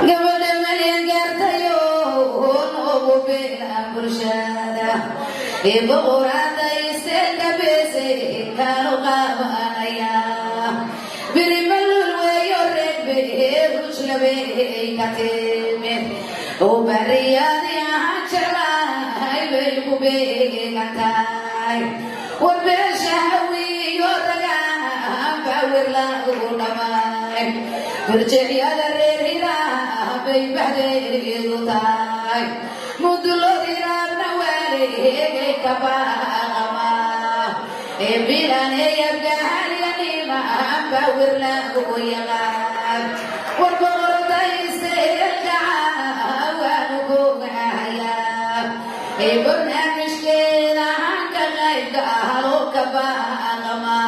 Gabadha malyan gaartayo noogu beela bulshada ee boqoraada isteelka beesay kaanu qaabanaya birimalul weeyo reer beerujlabey ka timid oo bariyaadi ahaan jeclahay bay ku beegantahay. War beesha Hawiyo ragaan baa wir lagu dhamay, burjecyada reer Hiraa bay bahdeedu tahay, muduloodiraabna waaleegay kabaaqama ee bilaaneyabgahalyanima baa wir lagu yaqaan. War boqorodaysteelkaca waanu gogahayaa ee barnaamijkeeda hanka qaybka halo ka baaqama.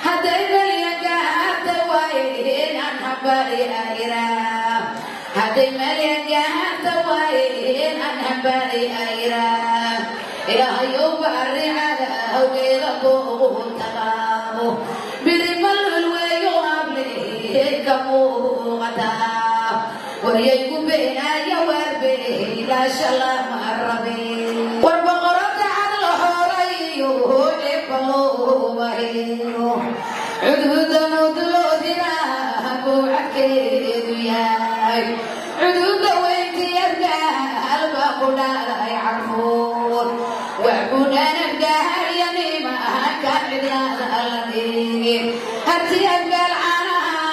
Hadday malyan gaarta waaye inaan hambali ayiraa, hadday malyan gaarta waaye inaan hambali ayiraa. Ilaahayow baaricada hawgeeda kuuntaqaabo birimalul weeyo hable ka muuqataa waryaygu beenaaya waarbe ilaasha lama rabe. War boqorada cad la xoolayo ceebba loo helo, cududa mudloodina buu cadkeedu yahay, cududa weyntiyargaal baa ku dhalay carfuur waxbudhanabgahalyanima ka cidlaada la dhigin harti abgaal caanaha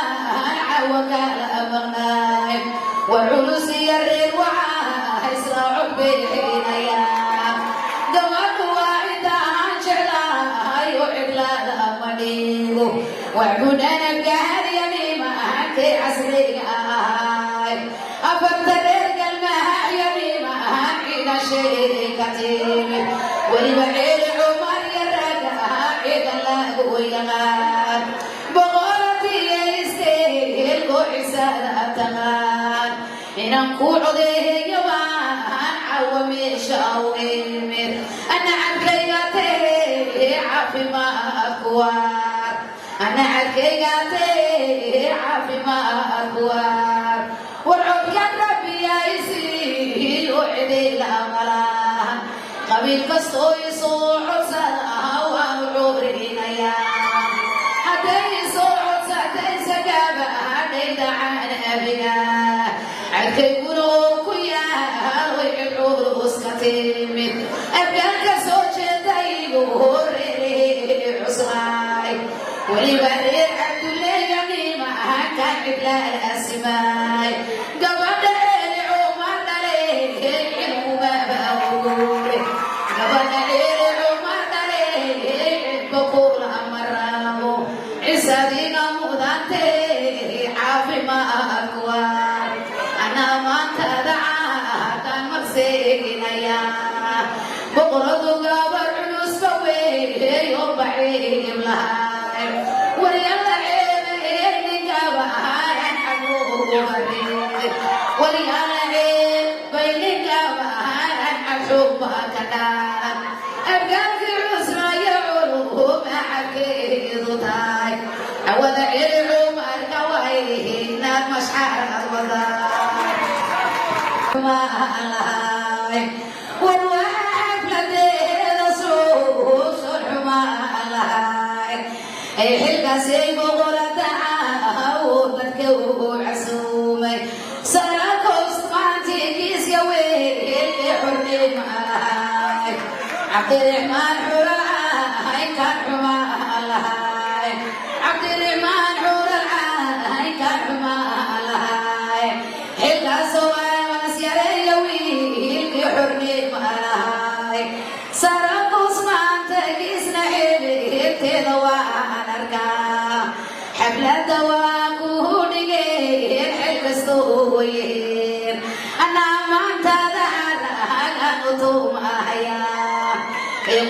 cawa kala maqnaay. War culus iyo reer waxaa isla cod bixinaya, gabadhu waa cidaan jeclahay oo cidlaada ma dhigo. Waxbudhanabgahalyanima kee casriga ahay, afarta reer galmahayanima ciidashay ka timid, weliba Ceeli Cumar iyo raga ciidan lagu yaqaan, boqoradiyo cisada taqaan inaan ku codeeyo baan cawa meesha u imid. Ana cadkayga tee caafimaadku waar, ana cadkayga tee caafimaadku waar. War codka rabbiyaisiiyo cidila malahan, qabiil kastoo isoo codsada waanu cuurinayaa. Hadday isoo codsatay sagaabadhayda canabiga cadkayguna oo ku yaal way cilculus ka timid, abgaanka soo jeedaygu reere cuslaay, weliba reer Cabduleeyanima ka cidlaasimaay. Gabadha Ceeli Cumar dhale cilmumaba ogure, gabadha Ceeli Cumar dhale cidba kula marabo, cisadiga mudante caafimaadku waar. Anaa maantada caadaan marseeginaya, boqoradu gabar culusba weeyo baciib lahay. Waryala ceebayningabahan xaguuare, waryala ceebayningabahan xaxuba ka dhalan, abgaalkii cusraya culuma xagkeedu tahay cawada Celi Cumarka waynaad mashxarad wadaa. War waxa xafladeeda suusun xumaan lahay ay xilkaasay boqorada dadka uu casuumay sarakos maantigiiska weelke xornima lahay. Cabdiraxmaan xuralcahay kan xumaan lahay, Cabdiraxmaan xuralcahay kan xumaan lahay, xilkaasoo yareeya wiilkii xornima lahay. Sarakos maantagiisna xilibteeda waan arkaa, xafladda waa ku dhigeen xil kastoo yeen anaa maantada haragan u tuumahaya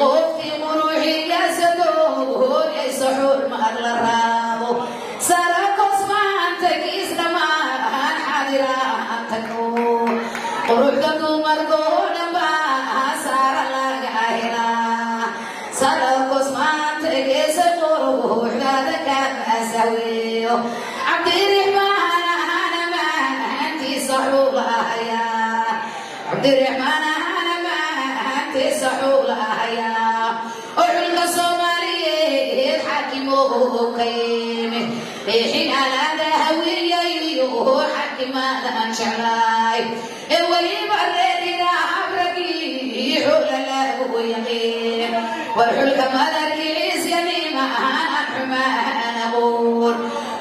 qofkii quruxiyasadoyayso xurmad la raabo. Sarakos maantagiis dhammaan xaadiraan tagno, quruxda dumarkoo dhan baa saara laga helaa. Sarakos maantagiisa quruxdaada kamasaweeyo Cabdiraxmaan. Xuulahaya Cabdiraxmaan amaantiisa xuulahaya oo xulka Soomaaliyeed xaakimo ka yimi xigaalada Hawiyayo xaakimadan jeclaay ee weliba reerida habragii xula lagu yaqiin war xulka madarkiis yamimahan xumaan abuur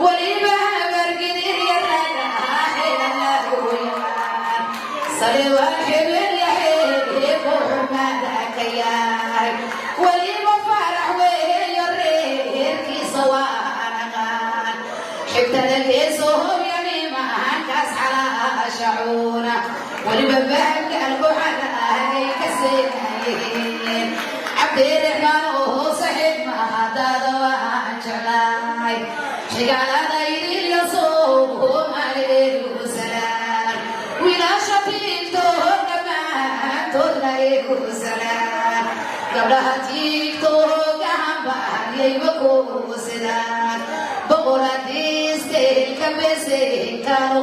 weliba Habargidir yaraga xila lagu yaqaan Saleebaan xibin yahay ku xurmada ka yahay weliba Farax weeyo reerkiisa waa naqaan xigtada geesohom yamimahan kaas xalaashacuuna weliba bahabka alkuxada ay ka seegayihiin. Cabdiraxmaan oo saxiib mahadada waan jeclaay xigaalada idilya Soomaaliyeed ugu salaan wiilasha tiigtood dhammaantoodna igu salaan gabdhaha tiigtoogahanbaharyayba ku sidaan boqoradiisteelka beseekaanu.